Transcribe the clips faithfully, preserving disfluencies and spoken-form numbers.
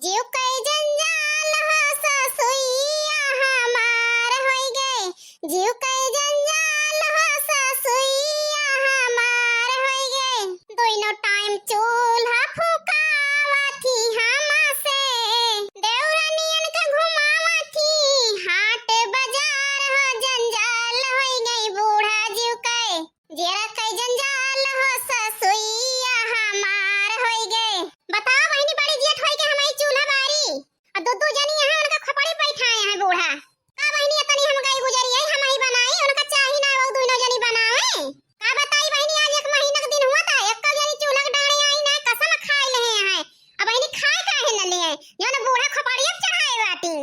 जीव कई जंजाल हो ससुइया हमार होई गए, जीव कई जंजाल हो ससुइया हमार होई गए। दोनों टाइम चूल्हा फुकावत ही हमसे, देवरनियन के घुमावत ही हाट बाजार हो, जंजाल होई गई बूढ़ा जीव कई। जेरा कई जंजाल हो ससुइया हमार होई गए। बताओ बहिनी, बड़ी जेठ होई के हमही चूल्हा बारी, और दू दू जनी यहाँ उनका खोपड़ी बैठाए हैं बूढ़ा। का बहिनी, इतनी हम गई गुजरी है, हमही बनाई, उनका चाही ना वो दुइनो जनी बनावे। का बताई बहिनी, आज एक महीना के दिन हुआ था, एक जनी चूल्हा के डाँड़े आई ना, कसम खाए ले हैं। अब बहिनी खाए काहे न ले हैं, जौन बूढ़ा खोपड़िया पे चढ़ाए बाटी।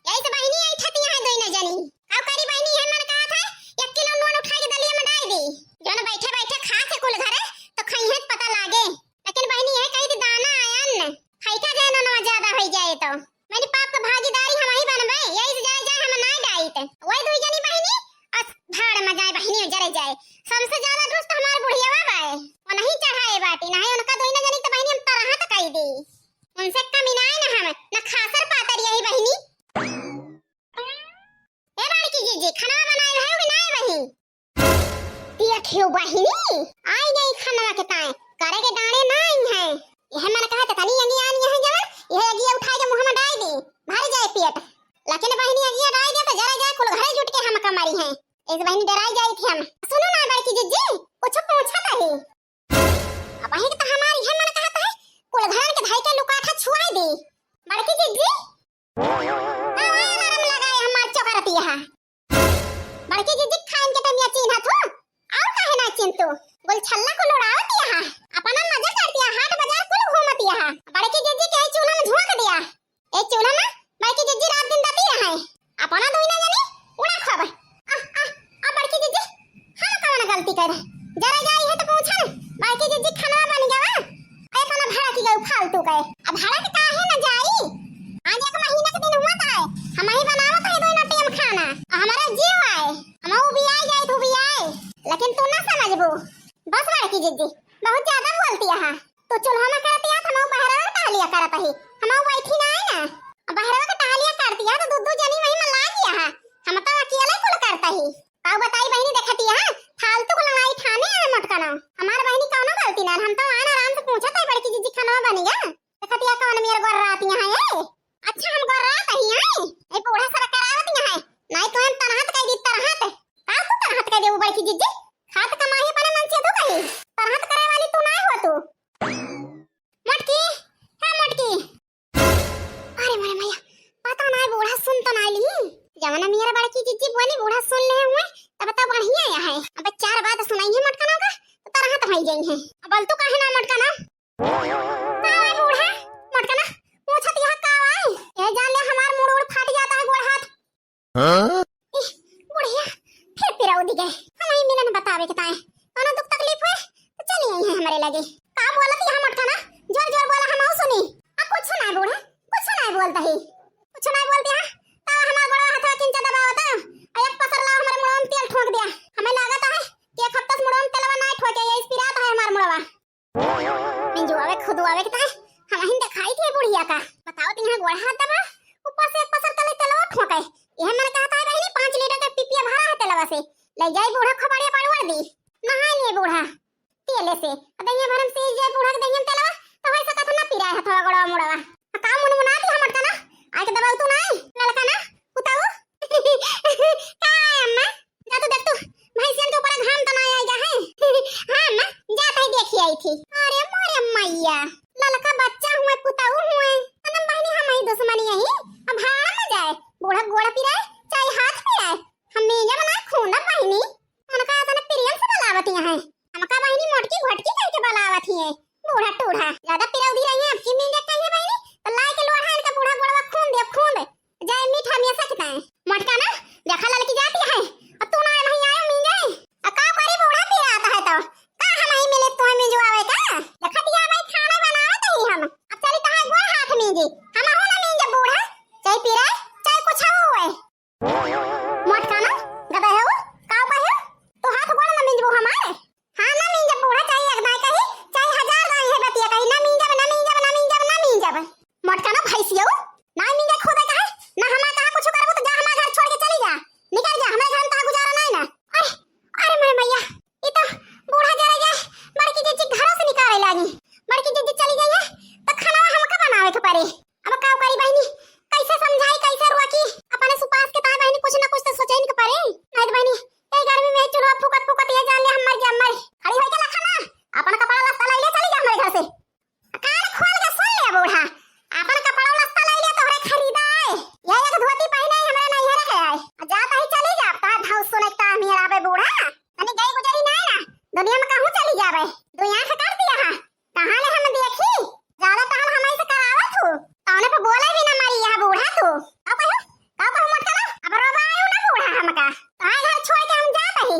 यही से बहिनी आई ठतिया है दुइनो जनी। का करी बहिनी, ये मन कहा था एक किलो नून उठा के दलिया में डाल दी, जौन बैठे बैठे खा के कुल घरे तो खइहे त पता लागे। लेकिन बहिनी ये कही थी दाना आयन, खाई का जाए ननवा ज्यादा होई जाए तो। मैंने पाप का भागीदारी हमही बनबे, यही से जरे जाए हम नाई डाइत। वही दुई जनी बहिनी अस भाड़ में जाए बहिनी जरे जाए। सबसे ज्यादा दुष्ट हमार बुढ़ियावा बाए, वो नहीं चढ़ाए बाटी, नहीं उनका दुई न जनी तो बहिनी हम तरह तक कही दी। उनसे कमी नाई ना हम, ना खासर पातर यही बहिनी। ए बड़की जीजी, खाना बनाए रहे हो कि नाई बहिनी? देखियो बहिनी, आई गई खनवा के ताए, करे के डाँड़े ना आई है। यह मन कहा त तनी अंगी आनी है जवन, यह अगिया उठाए के मुँह में डाल दी, भर जाए पेट। लेकिन बहिनी अगिया डाल दे तो जरा जाए कुल घरे जुट के हम कमरी हैं। इस बहिनी डराई जाई थी हम। सुनो ना बड़की जीजी, कुछ पूछा नहीं। अब वही तो हमारी है मन कहत है, कुल घरन के धाई के लुकाठा छुआई दी। बड़की जीजी, का अलार्म लगाए हमार चोकरतिया? बड़की जीजी खाइन के तमिया चिन्हत हो, और काहे ना चिन्ह तू? गुलछल्ला को लुड़ावत यहाँ, अपना मजा करतिया, हाट बाजार कुल घूमत यहाँ। बड़की जीजी के चूल्हा में झोंक दिया। ए चूल्हा में बड़की जीजी रात दिन दती रहे, अपना धोई ना जानी, उड़ा खब। आ, आ, आ बड़की जीजी, हम कौन गलती कर? जरा जाई है तो पूछल, बड़की जीजी खाना बन गया, ए खाना भाड़ा की गई फालतू के। अब भाड़ा के काहे ना जाई? आज एक महीना के दिन हुआ था, हम ही बनावत है दोनों टाइम खाना, और हमारा जीव आए, हम वो भी आए जाए, तू भी आए, लेकिन तू ना समझबू। बस बड़की जीजी, बहुत ज्यादा बोलती है। तू चूल्हा में करत या, हमहू बहरवा टहलिया करत ही। हमहू बैठी ना है ना। अब बहरवा के टहलिया करत या, तो दू दू जनी वही में लाग गया है। हम तो अकेले कुल करत ही। का बताई बहिनी, देखत या, फालतू को लड़ाई ठाने है मोटकना। हमार बहिनी कौनो गलती ना, हम तो आन आराम से पूछत है, बड़की जीजी खाना बन गया? देखत या कौन मेर गोर रात यहाँ है। अच्छा हम गोर रात ही है। ए बूढ़ा सब करावत यहाँ है। नहीं तो हम तरहत कह दी तरहत। का तू तरहत कह दे वो बड़की जीजी? खात कमाई अपने मन से तू कही। तरहत करे वाली तू ना हो तू। मोटकी, हे मोटकी। अरे मोरे मैया, पता ना बूढ़ा सुन तो ना ली। जवना मेरा बड़की जीजी बोली बूढ़ा सुन ले हुए, तब तो बढ़िया या है। अब चार बात सुनाई है मोटकना का, तो तरह तो होई गई है। अब बोल तू काहे ना मोटकना? का है बूढ़ा? मोटकना, पूछत यह का है? ये जान ले हमार मुड़ उड़ फाट जाता है गोड़ हाथ। हाँ? इह, बुढ़िया, फिर पिराऊ दी गए। हम ही मिलन बतावे के ताए। कौनो दुख तकलीफ होए, तो चली आई है हमरे लगे। का बोलत यहाँ मोटकना? जोर जोर बोला, हम आऊ सुनी। आ, कुछ ना बूढ़ा, कुछ ना बोलता ही। कुछ ना बोलती है, तो हमार गोड़वा हाथवा किंचा दबावता। आ, एक पसर लाओ, हमरे मुड़वा में तेल ठोंक दिया। हमें लागत है कि एक हफ्ता से मुड़वा में तेलवा ना ठोके, ये पिरात है हमार मुड़वा। मिंजुआवे खुदुआवे के ताई, हम ही देखाई थी बुढ़िया का। बताओ तो यहाँ गोड़ हाथ दबा, ऊपर से एक पसर तले तेलवा ठोके। यह मन कहता है बहिनी, पाँच लीटर के पिपिया भरा है तेलवा से, ले जाई बूढ़ा खोपड़िया पर उड़ दी, नहाए लिए बूढ़ा तेले से। अब दहिया भरम से जाए बूढ़ा के दहिया में तेलवा, तो होई सकत ना पिराए हथवा गोड़वा मुड़वा। आ का मुनमुना दी हमट का ना, आके दबाऊ तू ना, ललका ना, उताऊ। का है अम्मा? जा तू देख तू, भैंसियन के ऊपर घाम तो ना आएगा है। हाँ अम्मा, जात ही देखी आई थी। अरे मोरे मैया, ललका बच्चा हुए, पुताऊ हुए, अनम बहिनी हम ही दुश्मनी यही। अब भाड़ में जाए, बूढ़ा गोड़ पिराए, चाहे हाथ पिराए, हम मेजा बना खूंदा बहिनी। उनका इतना प्रेम से बुलावत यहाँ है, हमका बहिनी मोटकी घोटकी कह के बुलावत ही है। बूढ़ा टूढ़ा, ज्यादा पिरौदी रही है, अब की मेजा कहिए बहिनी, तो लाए के लोढ़ा अरे, अब का करी बहिनी, कैसे समझाई, कैसे रोकी? अपने सुपास के ताई बहिनी कुछ ना कुछ तो सोचइन के परे। नहीं तो बहिनी, यही गर्मी में चूल्हा फूकत फूकत ये जान ले हम मर गया, मर। खड़ी होके लखा ना, अपन कपड़ा लत्ता ले ले चली जा हमारे घर से। कान खोल के सुन ले बूढ़ा, अपन कपड़ा लत्ता ले ले तोहरे खरीदा है। ये एक धोती पहने ही हमारे नैहर के आए। आ जात ही चली जा, ता धाउ सुने ता मेरा बे बूढ़ा। तनी गई गुजरी नहीं ना, दुनिया में कहूँ चली जावे। दुई आँख कर दिया है, कहाँ ले हम देखी? ज्यादा टहल हमारे से करावत हूँ। तौने पे बोले भी ना मारी यह बूढ़ा तू। का कहू? का कहू मोटका ना? अब रोवायु ना बूढ़ा हमका। तोहार घर छोड़ के हम जात ही।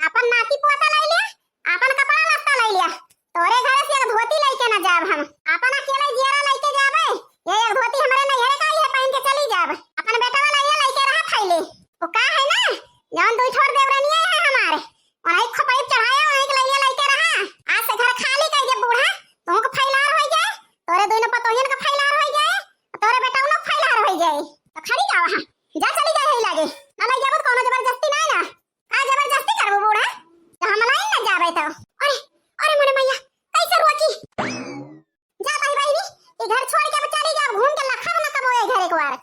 अपन नाती पोता ले लिया, अपन कपड़ा लत्ता ले लिया। तोरे घर से एक धोती लेके ना जाब हम। अपन अकेले जियरा लेके जाबे। ये एक धोती हमारे नैहरे का ही है, पहन के चली जाब। अपन बेटवा ले लिया, लेके रहा फैले। वो का है ना, जौन दुई ठोर देवरनिया है हमारे, उन्हीं खोपड़ी चढ़ाया, उन्हीं के लइया लइके रहा। आज से घर खाली कर दे बूढ़ा, तुहू के फैलार हो जाए, तोरे दोनों पतोहियन के फैलार हो जाए, तोरे बेटौनो के फैलार हो जाए। तो खड़ी का वहाँ, जा चली जाए ही लागे, ना लइ जाबो तो कौनो जबरदस्ती ना ना। का जबरदस्ती करबो बूढ़ा, तो हम नहीं ना जाबे तो। अरे, अरे मोरे मैया, कैसे रोकी? जा भाई बहिनी, ई घर छोड़ के अब चली जा, घूम के लखा ना कबो ए घर एक बार।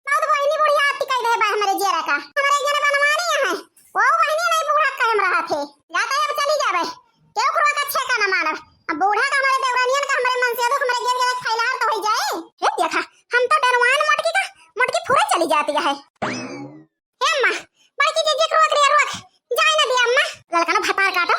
बहुत बहिनी बुढ़िया आती कह दे बा हमरे जियरा का। हमरे एक जने बनवानी है, वो बहिनी नहीं बूढ़ा कहे हम रहा थे। जाता है अब चली जाबे, केहू खुरवा का छेका ना मानब। अब बूढ़ा का हमरे देवरानियन का हमरे मन से दुख हमरे गिर गिर फैलार तो हो जाए। हे देखा, हम तो डरवान मोटकी का, मोटकी फुरे चली जाती है। हे अम्मा, बड़की जीजी के रोक रिया, रोक। जाए ना दिया अम्मा। ललका ना भतार काटो,